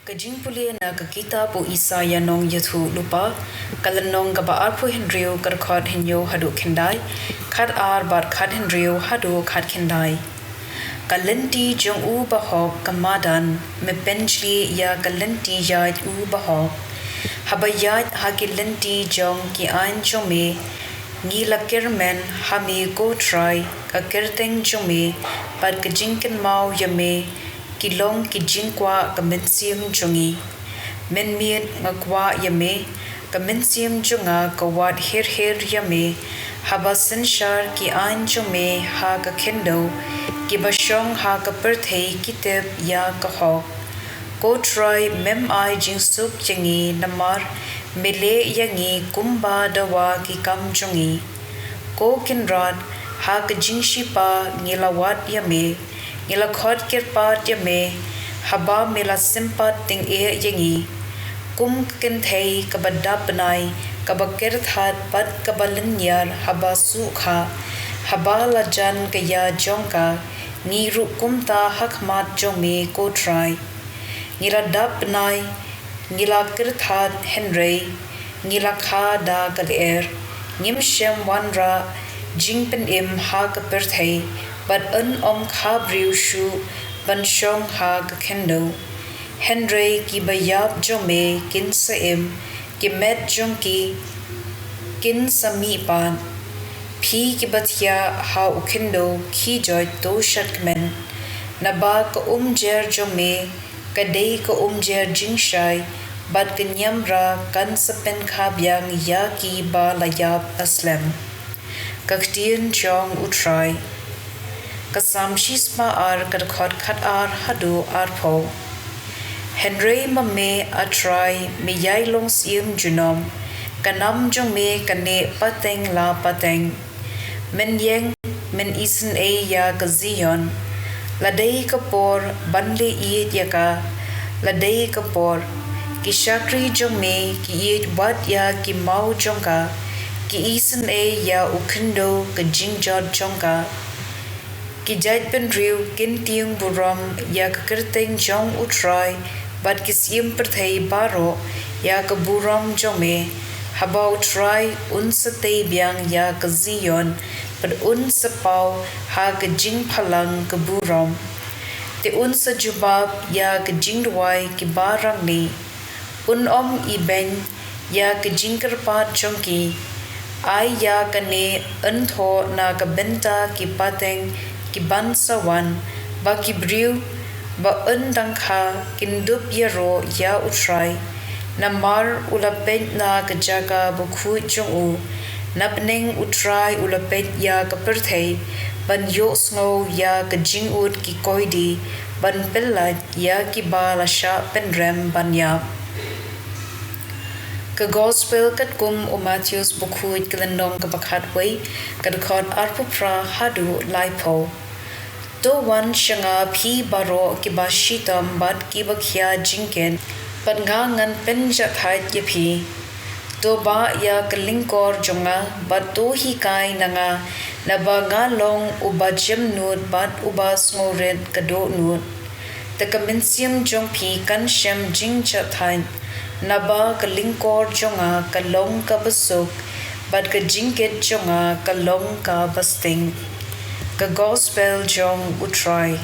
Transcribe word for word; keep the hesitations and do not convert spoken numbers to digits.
Ka jingpule na ka kitab u Isaïah nongïathuhlypa, ka lynnong kaba arphew hynriew, ka dkhot hynñiew haduh khyndai, khat ar bad khat hynriew haduh khat khyndai. Ka lynti jong u bahok ka madan, me pynjli ïa ka lynti ïaid u bahok. Haba ïaid ha ki lynti jong ki aiñ jong me, ngi la kyrmen ha me ko Trai, ka kyrteng jong me bad ka jingkynmaw ïa me ki long ki jingkwah ka mynsiem jong ngi. Mynmiet nga kwah ïa me, ka mynsiem jong nga ka wad her her ïa me. Haba synshar ki aiñ jong me ha ka khyndew, kiba shong ha ka pyrthei ki tip ïa ka hok. Ko Trai, mem ai jingsuk ïa ngi namar me leh ïa ngi kumba dawa ki kam jong ngi. Ko Kynrad, ha ka jingshipa ngi la wad ïa me, ngi la khot kyrpad ïa me, haba me la sympat tyngeh ïa ngi. Kum ka kynthei kaba dap bnai, kaba kyrthat bad kaba lynñiar haba suh kha, haba la jan ka ïa jong ka, ngi ruh kumta ha khmat jong me ko Trai. Ngi la dap bnai, ngi la kyrthat hynrei ngi la kha da ka lyer. Ngim shym wanrah jingpynim ha ka pyrthei, bad yn ym kha briew shuh ban shong ha ka khyndew. Hynrei kiba ïap jong me kin sa im, ki met jong ki kin sa mih pat. Phi kiba thiah ha u khyndew khie joit, to shad kmen. Naba ka umjer jong me ka dei ka umjer jingshai, bad ka niamra kan sa pynkha biang ïa kiba la ïap slem. Ka ktien jong u Trai. Ka Salm shispah ar, ka dkhot khat ar haduh arphew. Hynrei ma me, A Trai, me ïai long syiem junom, ka nam jong me ka neh pateng la pateng. Men ïeng, men isynei ïa ka Zion. La dei ka por ban leh ïeit ïa ka, la dei ka por. Ki shakri jong me ki ïeit wat ïa ki maw jong ka, ki isynei ïa u khyndew ka jingjot jong ka. Ki jaitbynriew kin tieng burom ïa ka kyrteng jong u Trai, bad ki syiem pyrthei baroh ïa ka burom jong me. Haba u Trai un sa tei biang ïa ka Zion, bad un sa paw ha ka jingphalang ka burom. Te un sa jubab ïa ka jingduwai kiba rangli. Un ym ibeiñ ïa ka jingkyrpad jong ki. Ai ïa kane yn thoh na ka bynta ki pateng kiban sa wan, ba ki briew ba yn dang kha kin dup ïaroh ïa u Trai. Namar u la peit na ka jaka bakhuid jong u. Na bneng u Trai u la peit ïa ka pyrthei, ban ïohsngew ïa ka jingud ki koidi, ban pyllait ïa kiba la shah pynrem ban ïap. Ka Gospel katkum u Mathaios bakhuid, ka lynnong kaba khatwei, ka dkhot arphew phra haduh laiphew. To wan sha nga phi baroh kiba shitom bad kiba khia jingkit, bad nga ngan pynjahthait ïa phi. To bah ïa ka lyngkor jong nga, bad to hikai na nga, naba nga long uba jemnud bad uba sngewrit ka dohnud. Te ka mynsiem jong phi kan shem jingjahthait, naba ka lyngkor jong nga ka long kaba suk, bad ka jingkit jong nga ka long kaba sting. Ka Gospel jong u Trai.